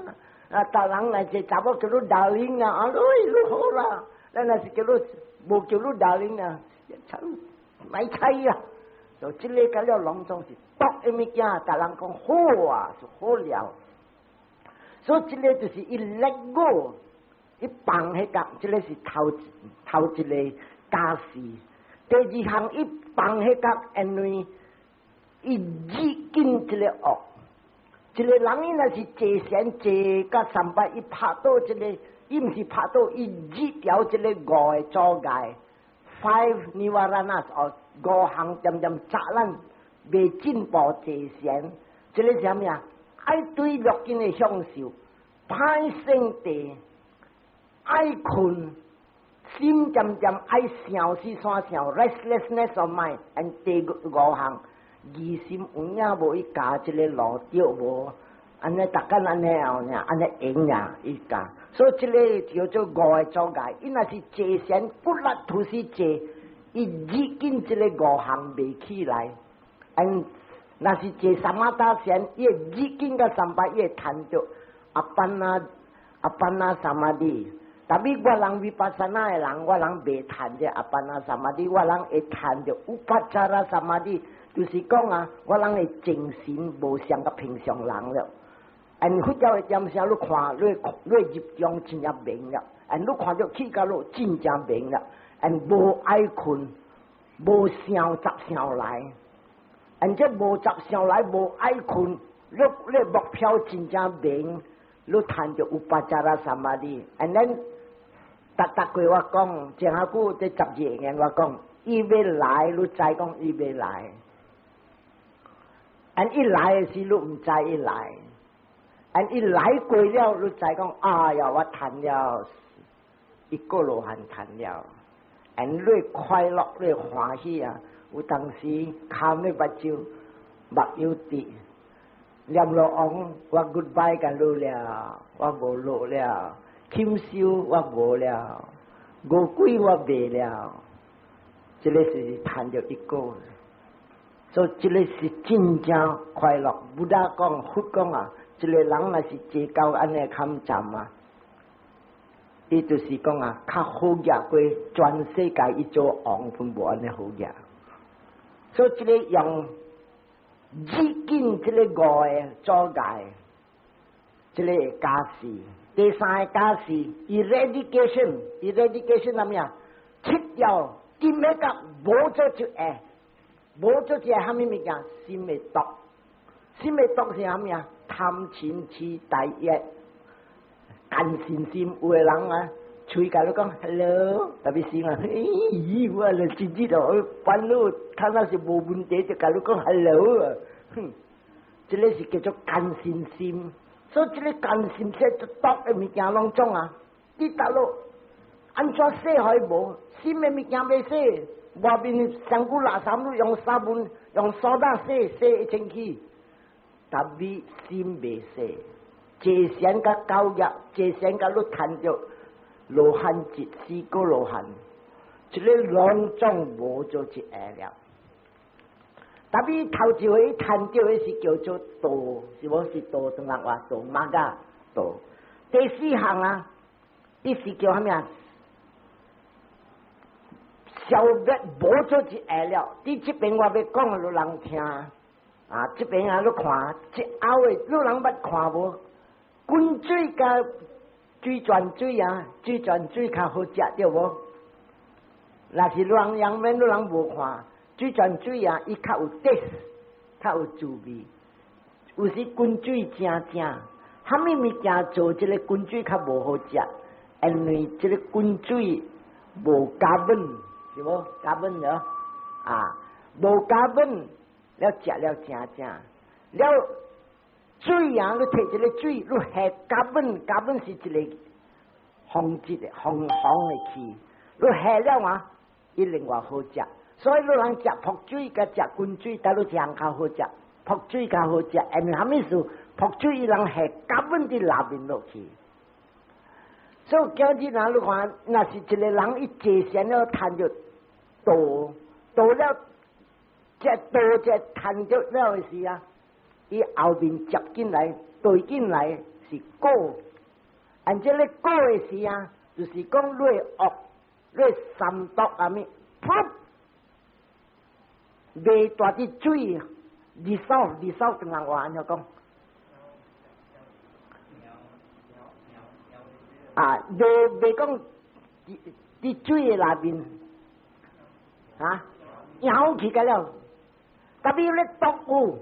啊，逐人來一查某叫你 darling 啊，啊，你好啦。咱若是叫你無叫你 darling 啊，莫睬啊。就這个甲了攏總是毒的物件，逐人講好啊，是好了。所以這个就是伊 let go，伊放彼個，這个是頭頭一个加事。第二項伊放彼個，因為伊入緊這个惡。一个人伊若是坐禪坐甲三擺，伊拍倒這个，伊毋是拍倒，伊入掉這个五个阻礙，five nivaranas 哦，五項恬恬阻咱袂進步坐禪。這个是啥物啊？愛對六根的享受，歹性地，愛睏，心恬恬愛想思想想，restlessness of mind，and 第五項。疑心有影無伊教這个路對無？按呢逐工按呢後呢，按呢用呀伊教，所以這个叫做五个阻礙。伊若是坐禪骨力吐是坐，伊入緊這个五項袂起來。嗯，若是坐 samatha 禪，伊會入緊甲三擺，伊會趁著 appana appana samadhi。Tapi 我人 vipassana 的人，我人袂趁著 appana samadhi，我人會趁著 upacara samadhi。就是講啊，我人的精神無像佮平常人了。按佛教的點聲，你看，你入中真正明了。按你看著起到落真正明了。按無愛睏，無想雜想來。按這無雜想來，無愛睏，你目標真正明，你趁著 upacara samadhi。And then，逐逐過我講，前下久這12年我講，伊欲來，你知講伊欲來。按伊來的時，你毋知伊來；按伊來過了，你知講，哎呀，我趁了一個羅漢趁了。按你快樂，你歡喜啊！有當時哭咧目睭，目有滴，閻羅王，我 goodbye 共你了，我無落了，禽獸我無了，餓鬼我袂了，這个是趁著一個。所以這个是真正快樂。Buddha 講，佛講啊，一个人若是坐到按呢坎站啊，伊就是講啊，較好額過全世界伊做王攏無按呢好額。所以這个用入緊這个五个阻礙，這个加事。第三个加事，eradication，eradication 啥物啊？切掉，點咩個無做就會。無做這蝦米物件？心的毒，心的毒是蝦米啊？貪嗔痴大欲，奸心心有的人啊，喙共你講 hello，特別是啊，咦，我就直接就煩惱，他那是無問題就共你講 hello 啊，哼，這个是叫做奸心心，所以這个奸心這毒的物件攏總啊，你達落按怎洗予伊無？新的物件欲洗。外面身軀垃圾，你用沙文用蘇打洗洗清氣，但你心袂洗。坐禪佮教育，坐禪佮你趁著羅漢一四個羅漢，這个攏總無做一下了。Tapi 頭一回趁著的是叫做道，是無是道？中國話道 magga 道。第四項啊，伊是叫啥物啊？消滅無做一下了。佇這邊我欲講予人聽，啊，這邊啊，你看，這後的你人捌看無？滾水佮水泉水啊，水泉水較好食對無？若是人陽面，你人無看水泉水啊，伊較有 taste，較有滋味。有時滾水正正，啥物物件做這個滾水較無好食？因為這個滾水無 carbon，是無 carbon 了啊，無 carbon 了食了正正了水啊！你提一个水，你下 carbon，carbon 是一个紅質的紅紅的氣，你下了啊，伊另外好食。所以你人食瀑水佮食滾水，佗落一項較好食？瀑水較好食，因為啥物事？瀑水伊人下 carbon 佇內面落去。所以今日若你看，若是一個人伊坐禪了，趁著道，道了，這道這趁著了的時啊，伊後面接進來，對進來是果，按這个果的時啊，就是講你的惡，你的三毒啊物，噗，袂帶佇水，二手二手中國話按怎講？啊，袂袂講佇水的內面，啊，搖起個了，tapi 咧毒有。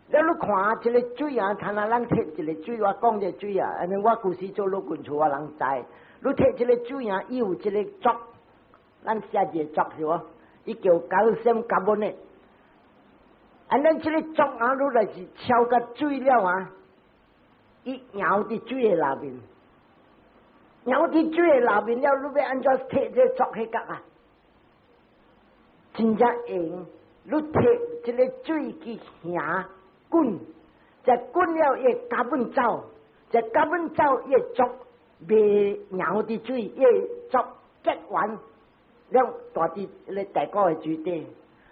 了你看這个水啊，睇下咱提一个水，我講這個水啊，按呢我舊時做老君厝，我人知。你提這个水啊，伊有這个濁，咱寫一个濁是無？伊叫 calcium carbonate。按呢這个濁啊，你若是超過水了啊，伊溶佇水的內面，溶佇水的內面了，你欲按怎提這個濁彼角啊？真正用，你提這个水去行。滾，這滾了伊 carbon 走，這 carbon 走伊濁袂溶佇水，伊濁結完了蹛佇咧大股的水底，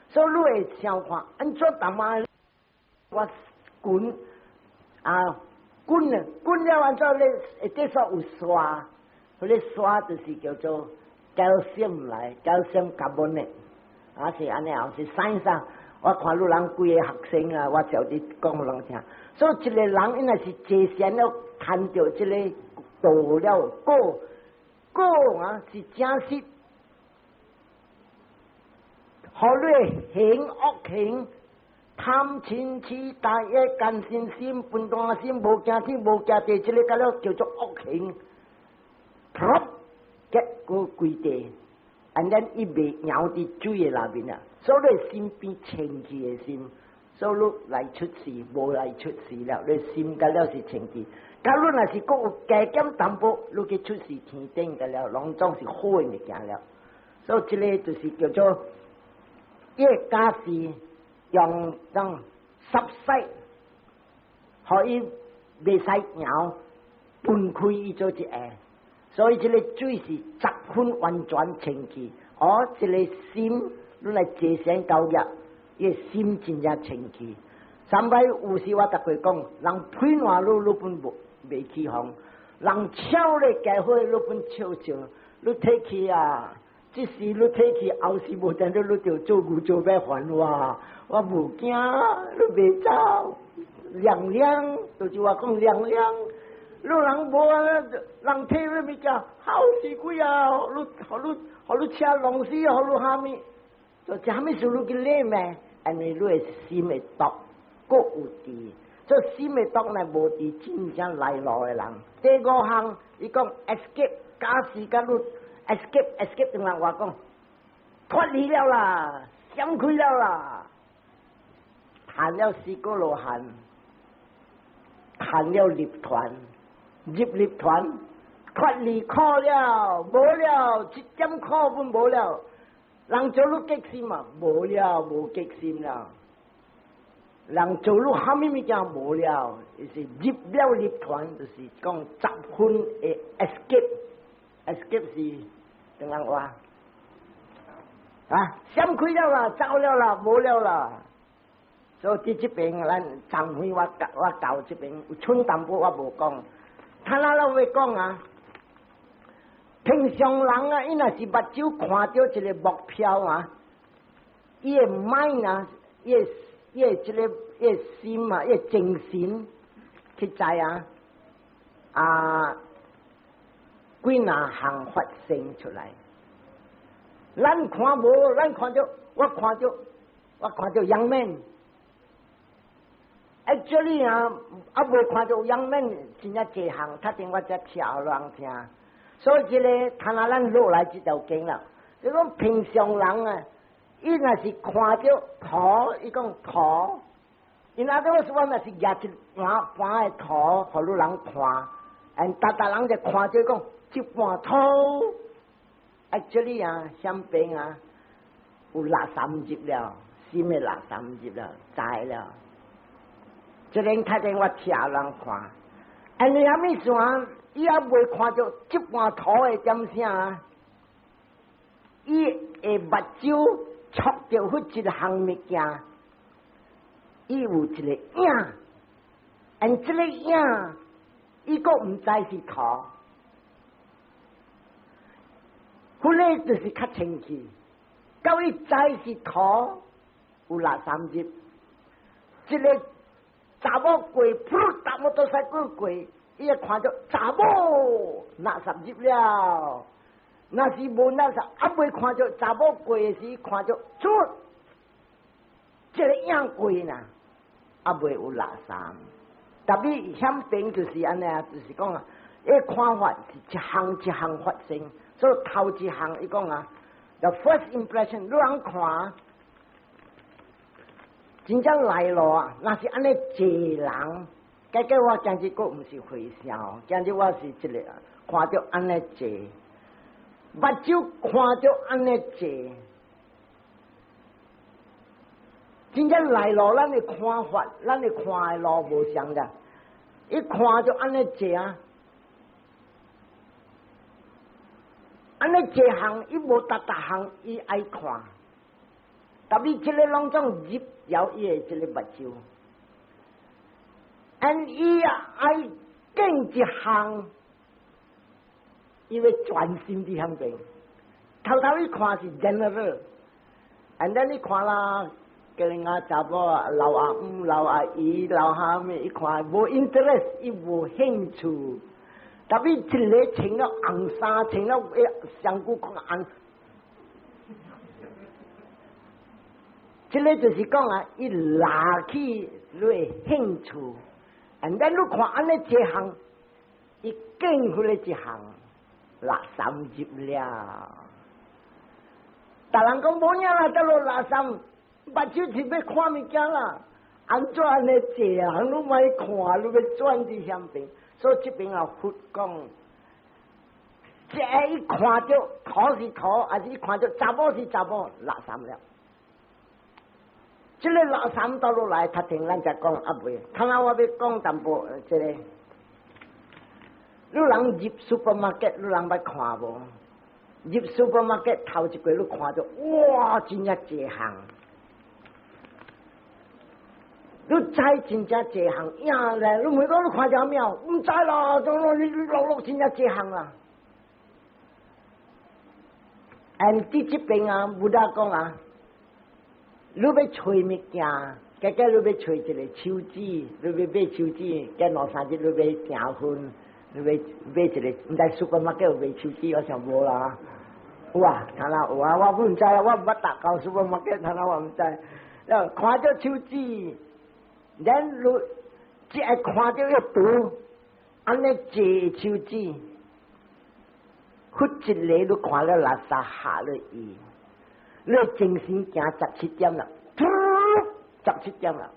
所以你會想看，按怎淡仔我滾啊滾啊滾了按怎咧會底煞有沙，彼个沙就是叫做 calcium 來，calcium carbonate，啊是按呢啊是 science 啊。我看你人幾个學生啊，我就佇講予人聽。所以一个人應該是坐禪了，趁著這个道了果果啊，是真實。予你行惡行，貪嗔癡大欲姦嗔心笨蛋心，無驚天無驚地，這个甲了叫做惡行。噗，結果規地，and then 伊袂溶佇水的內面啊。所以你心變清氣的心，所以你來出世無來出世了，你心甲了是清氣。假如若是閣有加減淡薄，你去出世天頂個了，攏總是好的物件了。所以這个就是叫做伊个假是用種濕洗，予伊袂使搖，分開伊做一下。所以這个水是十分完全清氣，而這个心。你來坐禪交業，伊心真正清氣。三擺有時我逐過講，人噴話你，你本無袂起風；人笑咧加伙，你本笑笑。你提去啊，這時你提去，後時無定你就做牛做馬還我，我無驚，你袂走。涼涼，就是話講涼涼。你人無啊，人提你物件，好死鬼啊！你，予你，予你車弄死，予你蝦米？就啥物事你去理咩？因為你的心會毒，閣有佇，這心的毒呢無佇真正來路的人。第五項，伊講 escape，假使甲你 escape escape，中國話講脫離了啦，閃開了啦，趁了四果羅漢，趁了入團，入入團，脫離苦了，無了，一點苦攏無了。人做你激心嘛，無了，無激心了。人做你蝦米物件無了，就是入了入團，就是講十分的 escape，escape 是怎樣話？啊，閃開了啦，走了啦，無了啦。所以佇這邊，咱昨昏我教這邊有寸淡薄我無講，他那老會講啊。平常人啊，伊若是目睭看著一個目標啊，伊的 mind 啊，伊的這個伊的心啊，伊的精神去知啊，啊，幾若項發生出來。咱看無，咱看著，我看著 young man。Actually 啊，猶未看著 young man 真正濟項，較陣我才聽人聽。所以這個，看下咱落來這條經啦。你講平常人啊，伊若是看著塗，伊講塗，伊那個說我若是舉一盤盤的塗，予汝人看，and 逐逐人就看著講這盤塗，actually 啊，響邊啊，有垃圾入了，新的垃圾入了，知了。這個較陣我聽人看，and 你啥物事啊？伊猶未看著這盤塗的點啥啊？伊的目睭觸著彼一項物件，伊有一個影，and 這個影，伊閣毋知是塗，彼個就是較清氣。到伊知是塗，有六三日，這個查某過，噗，搭摩托車過，伊會看著查某垃圾入了。若是無垃圾，猶未看著查某過的時，看著出這個影過呢，猶未有垃圾。特別響邊就是按呢啊，就是講啊，伊看法是一項一項發生，所以頭一項伊講啊，the first impression，你人看，真正來咯啊，若是按呢濟人，結果我今日閣毋是回想，今日我是這個看著按呢濟，目睭看著按呢濟，真正來咯，咱的看法，咱的看的路無相的。一看就按呢坐啊，按呢坐項，伊無逐逐項伊愛看，特別這個攏總入了伊的這個目睭，and 伊愛見一項，伊欲專心佇遐邊，頭頭一看是 general，and then 你看啦。叫人家查某老阿姆、老阿姨、老哈物，伊看無 interest，伊無興趣。特別一個穿了紅衫，穿了上古講紅，這個就是講啊，伊拉起你的興趣。and then 你看按呢這項，伊見彼個一項，垃圾入了。逐人講無影啦，得落垃圾。目睭是欲看物件啦，按怎按呢坐啊？你莫看，你欲轉佇遐邊。所以這邊啊，佛講，這一看著塗是塗，還是一看著查某是查某，垃圾了。這個垃圾倒落來，頭前咱才講猶未。頭仔我欲講淡薄，這個，你人入 supermarket，你人捌看無？入 supermarket 頭一過，你看著，哇，真正濟項。你知真正濟項影咧，你問講你看著沒？毋知啦，總攏你落落真正濟項啦。and 佇這邊啊，Buddha 講啊，你欲揣物件，結果你欲揣一個手指，你欲買手指，過兩三日你欲訂婚，你欲買一個，毋知 supermarket 有賣手指，我想無啦。有啊，看啦有啊，我毋知啊，我毋捌踏到 supermarket，看啦我毋知。了看著手指。咱你只愛看著一圖，按呢濟手指，佛一個你看了垃圾嚇落伊，你精神行17點啦，十七點啦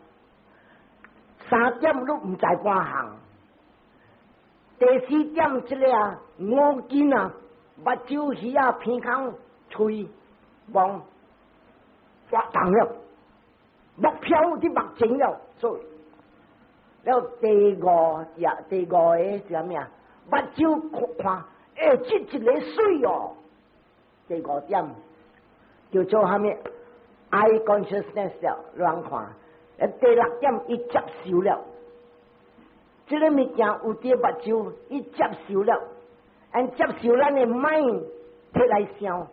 ，3點你毋知半項，第四點這個啊，五筋啊，目睭耳仔鼻孔喙望發動了。目標佇目前了，所以了第五也第五個是啥物啊？目睭看，欸，這一個媠哦。第五點，叫做蝦米？Eye consciousness 了，亂看。第六點，伊接受了，這个物件有佇目睭，伊接受了，按接受咱的 mind 提來想，